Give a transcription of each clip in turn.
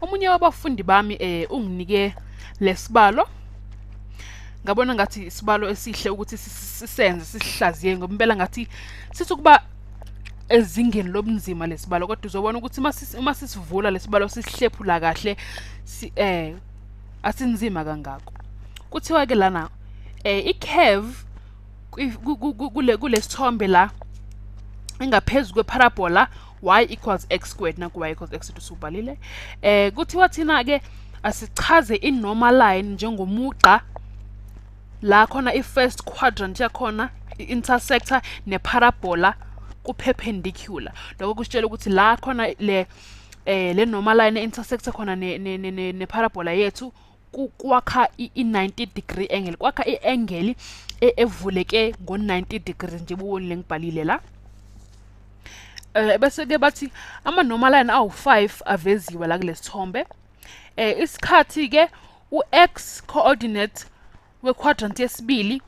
Omunye wabafundi bami unginike lesibalo, ngabona ngathi isibalo esihle ukuthi sisenze sisihlaziye, ngoba impela ngathi sithi ukuba ezingeni lobunzima lesibalo, kodwa uzobona ukuthi uma sisivula lesibalo sisihlephula kahle asinzima kangako. Kuthiwa ke lana i-curve kulesithombe la ingaphezu kweparabola y equals x squared, naku y equals x usubhalile. Kuthiwa thina ke asichaze i-normal line njengomugqa la khona i-first quadrant yakhona i-intersector neparabola ku-perpendicular. Lokho kusitshela ukuthi la khona le normal line intersector khona ne parabola yethu kwakha i-90 degree angle, kwakha i-angle evuleke ngo-90 degrees nje ubonile ngibhalile la. Bese ke bathi ama normal line awu-5 aveziwe la kulesithombe. Isikhathi ke u-x coordinate we-quadrant yesibili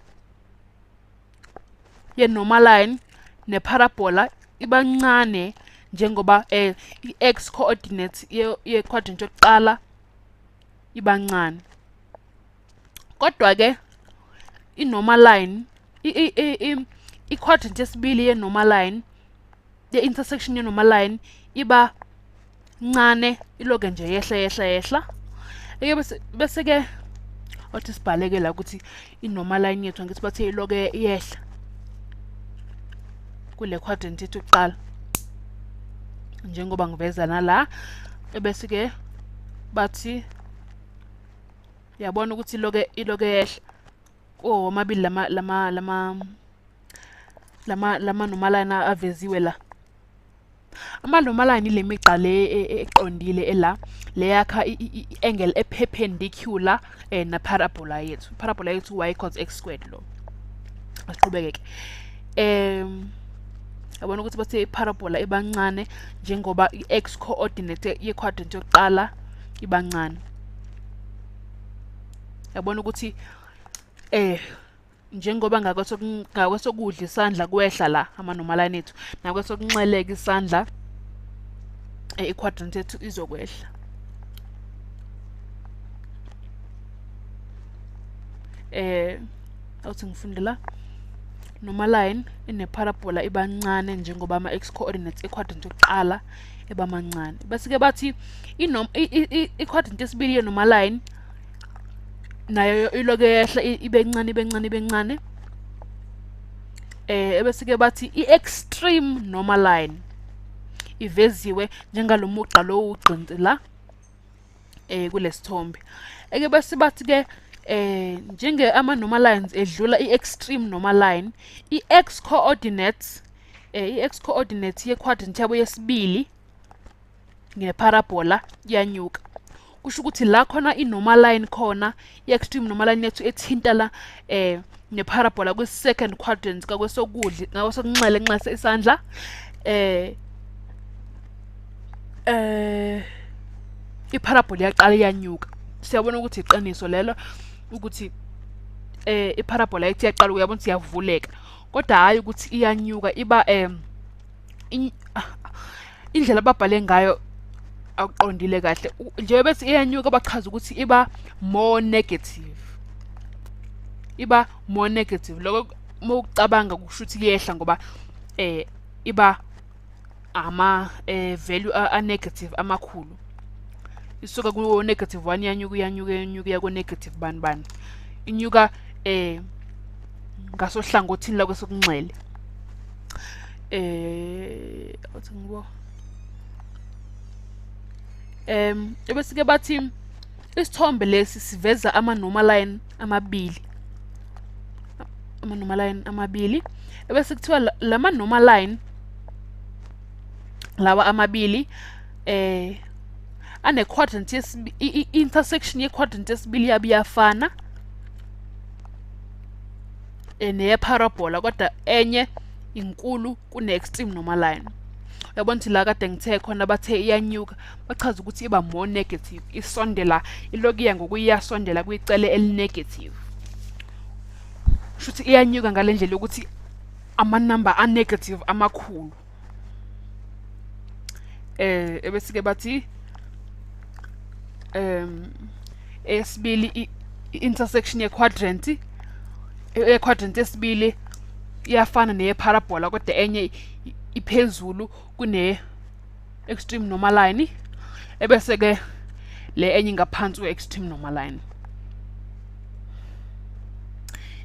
ye-normal line neparabola ibancane njengoba i-x coordinate ye-quadrant yokuqala ibancane. Kodwa ke i-normal line i-quadrant yesibili ye-normal line ye-intersection ye-normal line iba ncane, iloke nje yehla yehla yehla. Eke bese ke othi sibhaleke la ukuthi i-normal line yethu angithi bathe iloke yehla kule quadrant yethu yokuqala njengoba ngiveza nala. Ebese ke bathi yabona ukuthi iloke yehla kuwo womabili lama normal line aveziwe la. Ama normal line ile migqa le eqondile ela le yakha i-angle e-perpendicular na parabola yethu. Parabola yethu y equals x squared lo. Asiqhubeke ke. Yabona ukuthi bathe iparabola ibancane njengoba i-x coordinate ye-quadrant yokuqala ibancane. Yabona ukuthi njengoba ngakwesokudla isandla kwehla la ama normal line ethu, nakwesokunxeleka isandla i-quadrant yethu izokwehla. Awuthi ngifunde la. Normal line ineparabola ibancane njengoba ama x coordinates e-quadrant yokuqala ebamancane. Bese ke bathi i-quadrant yesibili ye normal line nayo iloke yehla ibe ncane ibe ncane ibe ncane. Ebese ke bathi i-extreme normal line iveziwe njengalomugqa lo ugqinsi la kulesithombe. Eke bese bathi ke njenge ama normal lines edlula i-extreme normal line, i-x coordinates i-x coordinate ye-quadrant yabo yesibili ngeparabola iyanyuka. Kusho ukuthi la khona i-normal line khona i-extreme normal line yethu ethinta la neparabola kwi-second quadrant ngakwesokudla ngakwesokunxele nxese isandla iparabola iyaqala iyanyuka. Siyabona ukuthi iqiniso lelo ukuthi iparabola yethu iyaqala, uyabona ukuthi iyavuleka, kodwa hayi ukuthi iyanyuka, iba indlela ababhale ngayo akuqondile kahle. Njengoba bethi iyanyuka bachaza ukuthi iba more negative, iba more negative. Lokho mawucabanga kusho ukuthi iyehla ngoba iba ama value a negative amakhulu, isuka ku negative 1 iyanyuka iyanyuka iyanyuka iya ku negative bani bani, inyuka ngasohlangothini lakwesokunxele. Othi ngibo ebese ke bathi isithombe lesi siveza ama normal line amabili, ama normal line amabili. Ebese kuthiwa lama normal line lawa amabili ane quadrant yesibili, intersection ye quadrant yesibili yabe iyafana neye parabola, kodwa enye inkulu kune extreme normal line. Uyabona ukuthi la kade ngithe khona bathe iyanyuka, bachaza ukuthi iba more negative, isondela ilokuya ngokuyasondela kwicele elinegative. Shuthi iyanyuka ngalendlela yokuthi ama number a negative amakhulu. Ebese ke bathi Eyesibili i-intersection ye-quadrant, ye-quadrant yesibili iyafana neye-parabola, kodwa enye iphezulu kune-extreme normal line, ebese-ke le enye ingaphansi kwe-extreme normal line.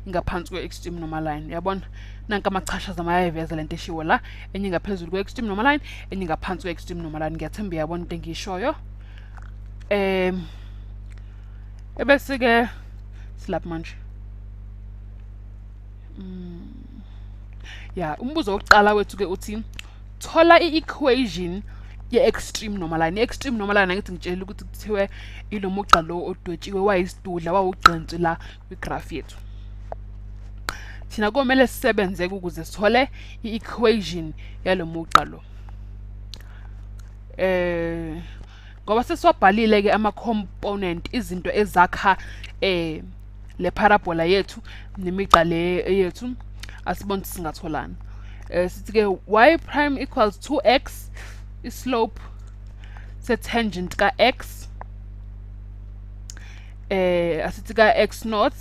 Ingaphansi kwe-extreme normal line. Uyabona? Nanka amachashaza mayayiveza lento eshiwo la. Enye ingaphezulu kwe-extreme normal line, enye ingaphansi kwe-extreme normal line. Ngiyathemba uyabona into engiyishoyo. Ebese-ke silapha manje. Ya, umbuzo wokuqala wethu-ke uthi thola i-equation ye-extreme normal line. I-extreme normal line angithi ngitshelile ukuthi kuthiwe ilo mugqa lo odwetshiwe wayisidudla wawugqinsi la kwi-graph yethu. Thina komele sisebenze ukuze sithole i-equation yalo mugqa lo. Ngoba sesiwabhalile ke ama-component, izinto ezakha le parabola yethu nemigqa le yethu, asibone ukuthi singatholani. Sithi ke y prime equals 2x, i-slope se-tangent ka-x, asithi ka-x naught,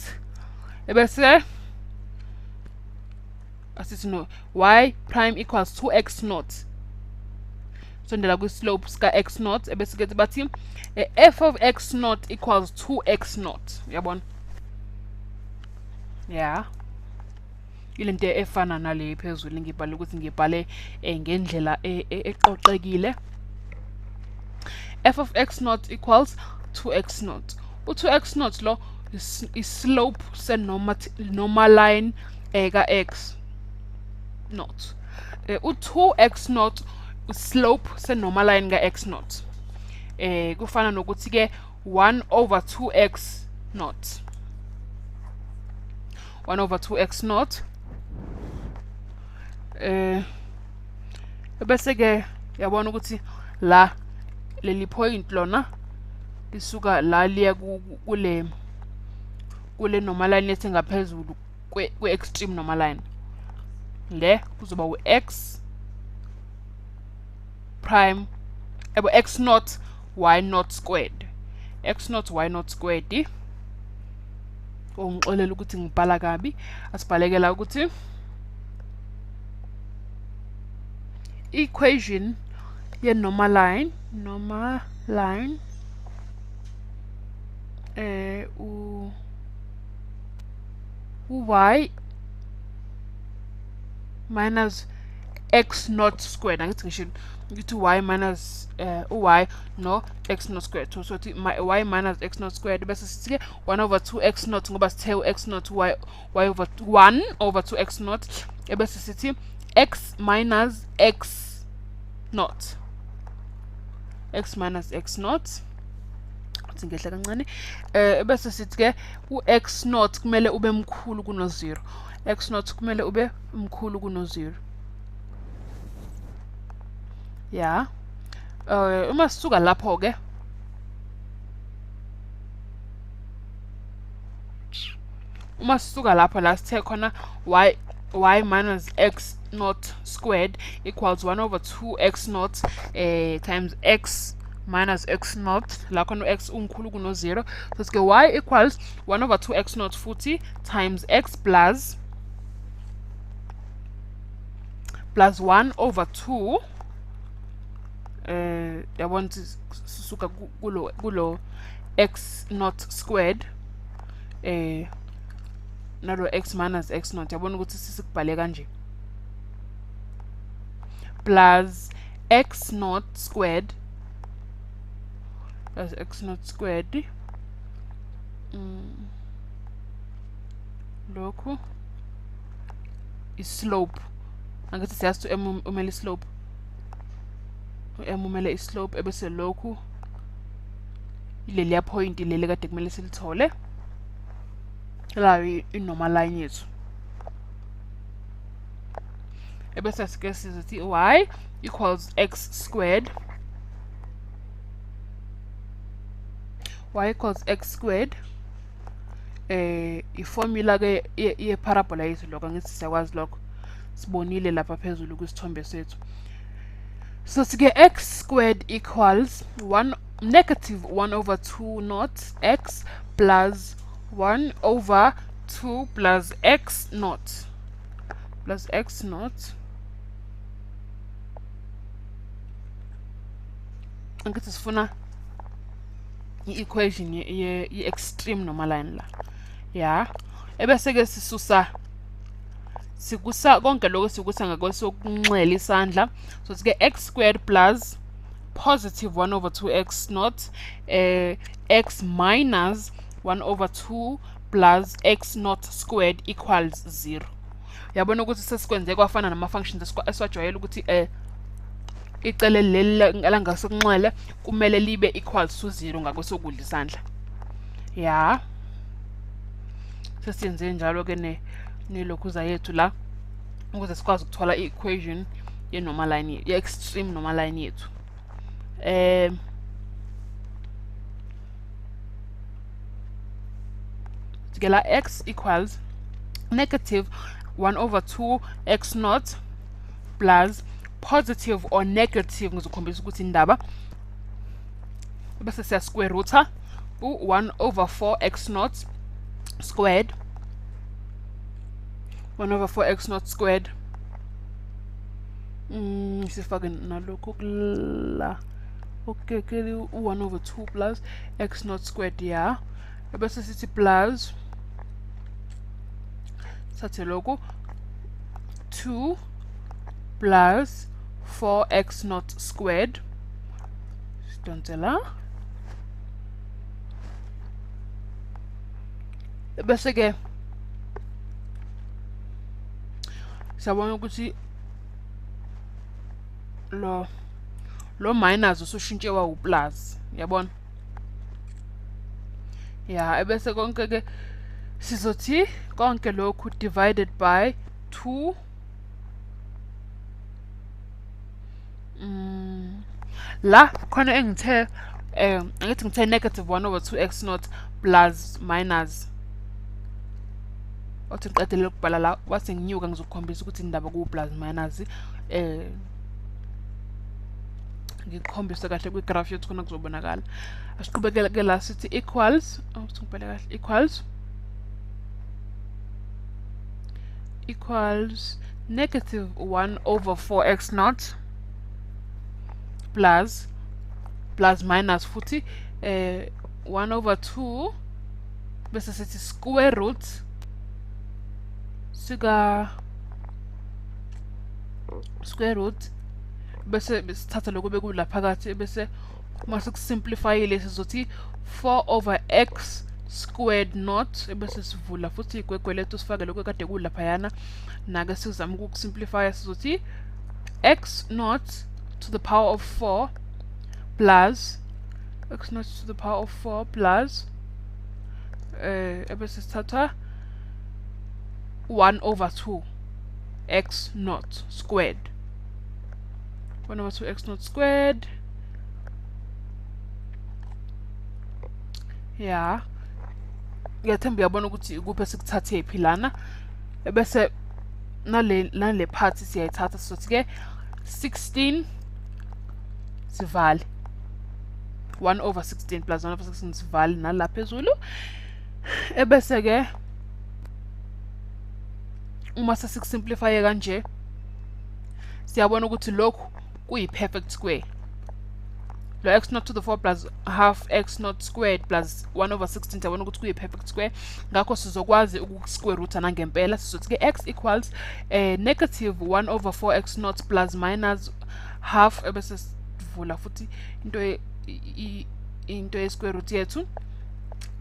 ebese asithi no y prime equals 2x naught, sondela kwi-slope sika-x naught, ebese ke bathi f of x naught equals 2x naught. Uyabona? Yeah, ilento efana nale phezulu ngibhale ukuthi ngibhale ngendlela eqoqekile. F of x naught equals 2x naught. U-2x naught lo is-slope se-normal line ka-x naught. U-2x naught slope se-normal line ka-x naught. Kufana nokuthi ke 1 over 2x naught. 1 over 2x naught. Bese ke yabona ukuthi la leli point lona lisuka la liya kule normal line ethi ngaphezulu kwe extreme normal line. Le kuzoba u-x prime ebo x naught y naught squared. X naught y naught squared. Ongixolela ukuthi ngibhala kabi, asibhalekela ukuthi equation ye normal line, normal line u y minus x naught squared. Angithi ngisho ngithi y minus y no x naught squared. So y minus x naught squared bese sithi ke 1 over 2x naught, ngoba sithe x naught y over 1 over 2x naught, ebese sithi x minus x naught, x minus x naught. Uthi ngehla kancane. Bese sithi ke u-x naught kumele ube mkhulu kuno 0. X naught kumele ube mkhulu kuno 0. Yeah. Uma sisuka lapho ke uma sisuka lapho la sithe khona y minus x naught squared equals 1 over 2x naught times x minus x naught, la khona x umkhulu kuno 0. So sike y equals 1 over 2x naught futhi times x plus 1 over 2. Yabona sisuka kulo x naught squared nalo x minus x naught. Yabona ukuthi sisikubhale kanje, plus x naught squared plus x naught squared. Lokhu i-slope, angithi siyazi ukuthi umele i-slope, u-m umele i-slope, ebese lokhu ileliya point leli kade kumele silithole layo i-normal line yethu. Ebese sike sizothi y equals x squared, y equals x squared. I-formula ke ye-parabola yethu lokho, angithi siyakwazi lokho, sibonile lapha phezulu kwisithombe sethu. So sike x squared equals 1 negative 1 over 2 naught x plus 1 over 2 plus x naught plus x naught. Angithi sifuna i-equation ye-extreme normal line la. Ya, ebese ke sisusa sikusa konke lokho sikusa ngakwesokunxele isandla. So sike x squared plus positive 1 over 2 x naught x minus 1 over 2 plus x naught squared equals 0. Uyabona ukuthi sesikwenze kwafana nama-functions esiwajwayele ukuthi icele leli langasokunxele kumele libe equals to 0 ngakwesokudla isandla. Ya, sesiyenze njalo ke nelokhuza yethu la ukuze sikwazi ukuthola i-equation ye-normal line, ye-extreme normal line yethu. La x equals negative 1 over 2 x naught plus positive or negative, ngizokhombisa ukuthi indaba, bese siya square root u 1 over 4 x naught squared, 1 over 4 x naught squared. Sifake nalokhu kula. Okay, 1 over 2 plus x naught squared. Ya, bese sithi plus sathe lokhu 2 plus 4x naught squared. Sidonse la bese ke siyabona ukuthi lo minus usushintshe wa u-plus, uyabona? Ya, ebese konke ke sizothi konke lokhu divided by 2. La khona engithe angithi ngithe negative 1 over 2 x naught plus minus, othi ngiqedele ukubhala la wase nginyuka ngizokukhombisa ukuthi indaba ku plus minus. Ngikukhombisa kahle kwi-graph yethu khona kuzobonakala. Asiqhubekele ke la sithi equals, ngibhale kahle, equals negative 1 over 4 x naught plus minus futhi 1 over 2 bese sithi square root sika square root bese sithatha lokho bekula phakathi bese uma sikusimplifyile sizothi 4 over x squared naught bese sivula futhi igwegwe lethu sifake lokho kade kulaphayana. Nake sizama ukusimplify sizothi x naught to the power of 4 plus x naught to the power of 4 plus ebese sithatha 1 over 2 x naught squared, 1 over 2 x naught squared. Ya, ngiyathemba uyabona ukuthi ikuphi esikuthathe phi lana. Ebese nale part siyayithatha sizothi ke 16 sivale 1 over 16 plus 1 over 16 sivale nala phezulu. Ebese ke uma sesikusimplify kanje siyabona ukuthi lokhu kuyi perfect square. Lo x naught to the 4 plus half x naught squared plus 1 over 16 siyabona ukuthi kuyi perfect square, ngakho sizokwazi uku-square root nangempela. Sizothi ke x equals negative 1 over 4 x naught plus minus half ebese sivula futhi into ye square root yethu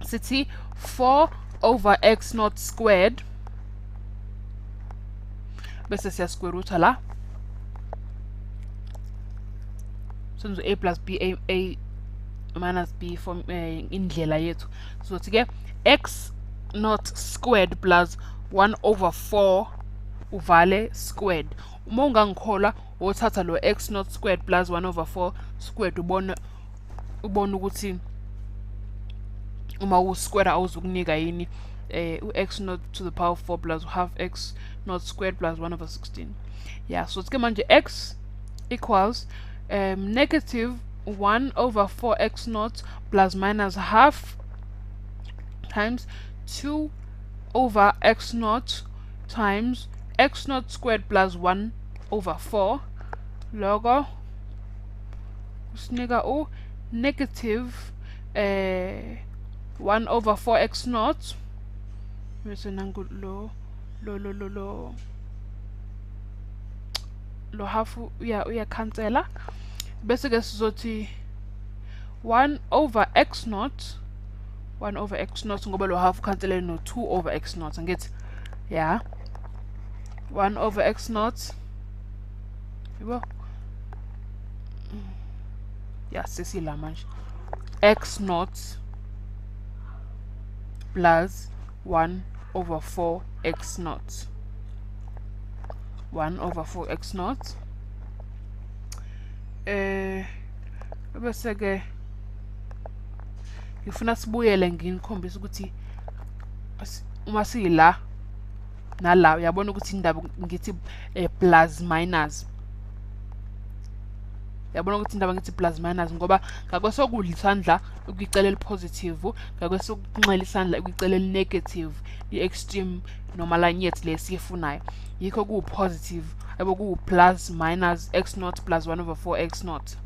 sithi 4 over x naught squared bese siya square root la senze a plus b a minus b form indlela yethu. Sizothi ke x naught squared plus 1 over 4 uvale squared. Uma ungangikholwa othatha lo x naught squared plus 1 over 4 squared ubone ukuthi uma u square awuzukunika yini u-x naught to the power of 4 plus half x naught squared plus 1 over 16. Yeah, so ke manje x equals negative 1 over 4 x naught plus minus half times 2 over x naught times x naught squared plus 1 over 4. Logo kusinika u negative 1 over 4 x naught bese nangu lo lo lo lo lo lo half uyakhansela, bese ke sizothi 1 over x naught, 1 over x naught ngoba lo half ukhanselele no 2 over x naught, angithi ya 1 over x naught yebo ya sesila manje x naught plus 1 over 4 x naught, 1 over 4 x naught. Bese ke ngifuna sibuyele nginikhombisa ukuthi uma sila nala uyabona ukuthi indaba ngithi plus minus, yabona ukuthi indaba ngithi plus minus ngoba ngakwesokudla isandla ukuyicela elipositive, ngakwesokunxele isandla ukuyicela elinegative, i-extreme noma line yethu le siyifunayo yikho ku-positive yabo ku plus minus x naught plus 1 over 4 x naught.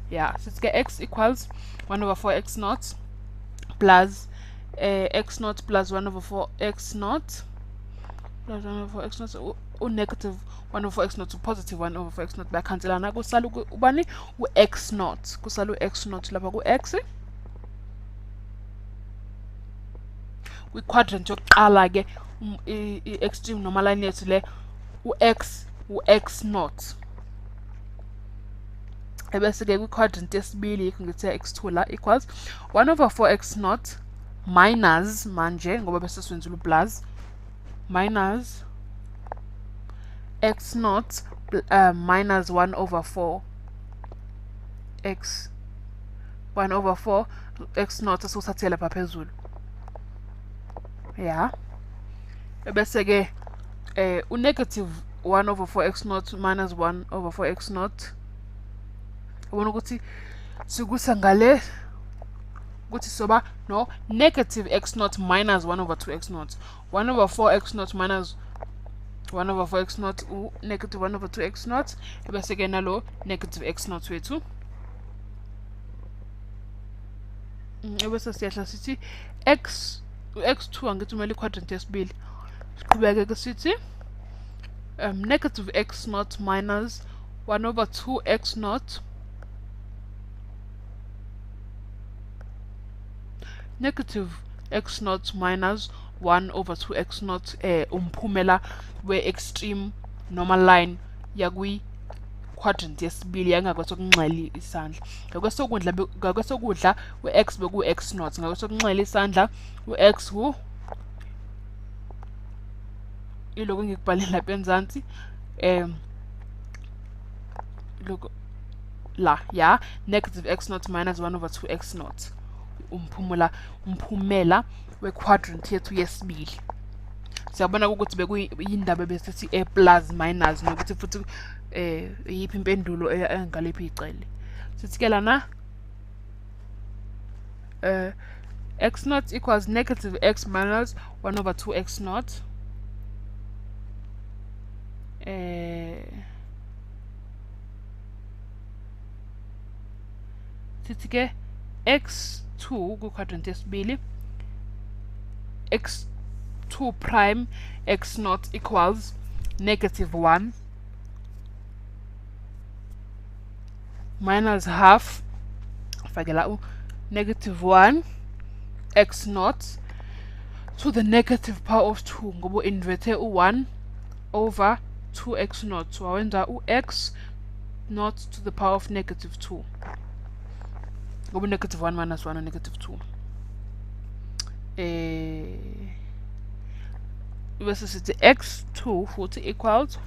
Yeah, sithi ke x equals 1 over 4 x naught plus x naught plus 1 over 4 x naught plus 1 over 4 x naught u negative 1 over 4 x naught to positive 1 over 4 x naught bayakhanselana, kusala ubani u x naught, kusala u x naught lapha ku x kwi quadrant yokuqala ke i extreme noma line yethu le u x u x naught, ebese ke kwi quadrant yesibili yikho ngithe x2 la equals 1 over 4 x naught minus manje ngoba bese senzile plus minus x naught minus 1 over 4 x 1 over 4 x naught esuthathele lapha phezulu ya, ebese ke u negative 1 over 4 x naught minus 1 over 4 x naught, ubona ukuthi sikusa ngale ukuthi soba no negative x naught minus 1 over 2 x naught, 1 over 4 x naught minus 1 over 4 x naught u negative 1 over 2 x naught, ebese ke nalo negative x naught wethu, ebese siyahla sithi x x2 angithi umele quadrant yesibili, siqhubeke ke sithi negative x naught minus 1 over 2 x naught negative x naught minus 1 over 2 x naught umphumela we-extreme normal line yakwi quadrant yesibili yangakwesokunxele isandla, ngakwesokudla ngakwesokudla u-x beku-x naught, ngakwesokunxele isandla u-x wu iloko ngikubhale lapha enzansi lokho la ya negative x naught minus 1 over 2 x naught umphumela we-quadrant yethu yesibili. Siyabona ukuthi bekuyindaba besithi a plus minus nokuthi futhi iyiphi impendulo engaliphi icele. Sithi ke lana x naught equals negative x minus 1 over 2 x naught sithi ke x2 ku-quadrant yesibili x2 prime x naught equals negative 1 minus half fakela u negative 1 x naught to the negative power of 2 ngoba u-inverte u-1 over 2 x naught wawenza u-x naught to the power of negative 2 ngoba negative 1 minus 1 negative 2. Bese sithi x2 futhi equals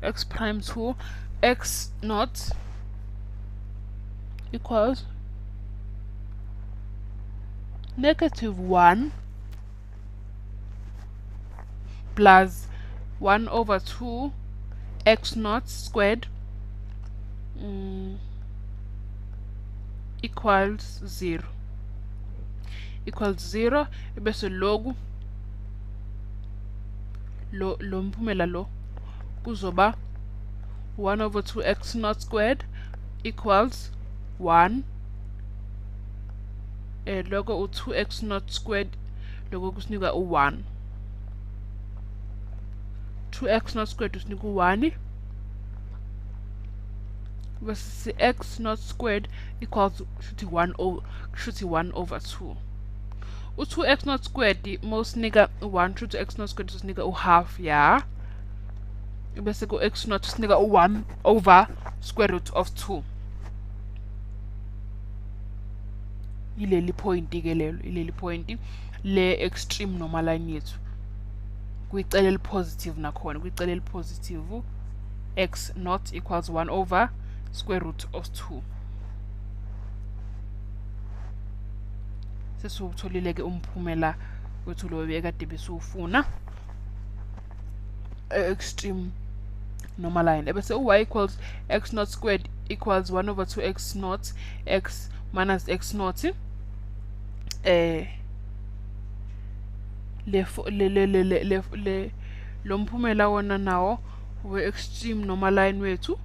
x prime 2 x naught equals negative 1 plus 1 over 2 x naught squared Equals 0, equals 0. Bese loku lo mphumela lo kuzoba 1 over 2 x naught squared equals 1. Loko u-2x naught squared loko kusinika u-1. 2x naught squared usinika u-1, bese x naught squared equals shuthi 1 over, shuthi 1 over 2. U-2x naught squared mawusinika u-1, shuthi x naught squared usinika u-half, ya, bese ku-x naught usinika u-1 over square root of 2. Ileli point ke lelo, ileli point le extreme normal line yethu kwicala eli-positive, nakhona kwicala eli-positive, x naught equals 1 over square root of 2. Sesiwutholile ke umphumela wethu lo bekade besiwufuna, extreme normal line. Ebese u-y equals x naught squared equals 1 over 2 x naught x minus x naught, le le le le le lo mphumela wona nawo we-extreme normal line wethu,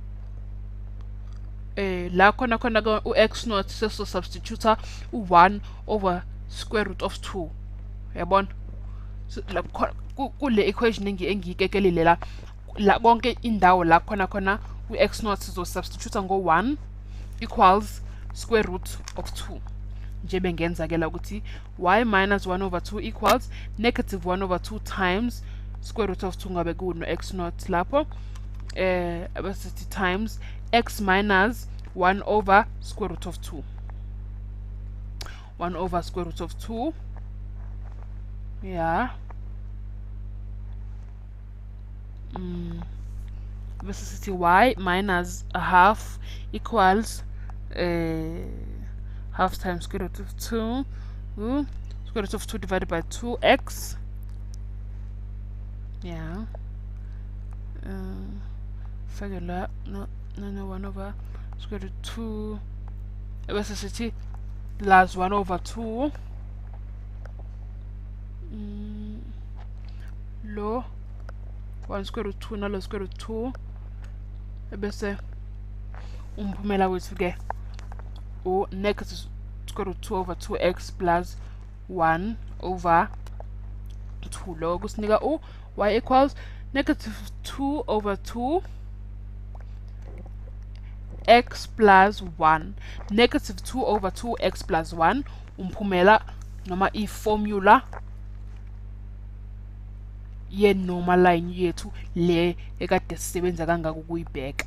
la khona khona u-x naught seso substitute u-1 over square root of 2, yabona kule equation engiyikekelile la, la konke indawo la khona khona u-x naught sizo substitute ngo-1 equals square root of 2. Nje bengenza ke la ukuthi y minus 1 over 2 equals negative 1 over 2 times square root of 2, ngabe kuno x naught lapho, bese sithi times x minus 1 over square root of 2, 1 over square root of 2, yeah. Bese sithi y minus a half equals half times square root of 2, square root of 2 divided by 2x, yeah. Fake la, no no no 1 over square root 2, bese sithi plus 1 over 2, lo 1 square root 2 nalo square root 2, bese umphumela wethu ke u negative square root 2 over 2x plus 1 over 2. Lokho kusinika u y equals negative 2 over 2 x plus 1, negative 2 over 2 x plus 1, umphumela noma i-formula ye-normal line yethu le ekade sisebenza kangaka ukuyibheka.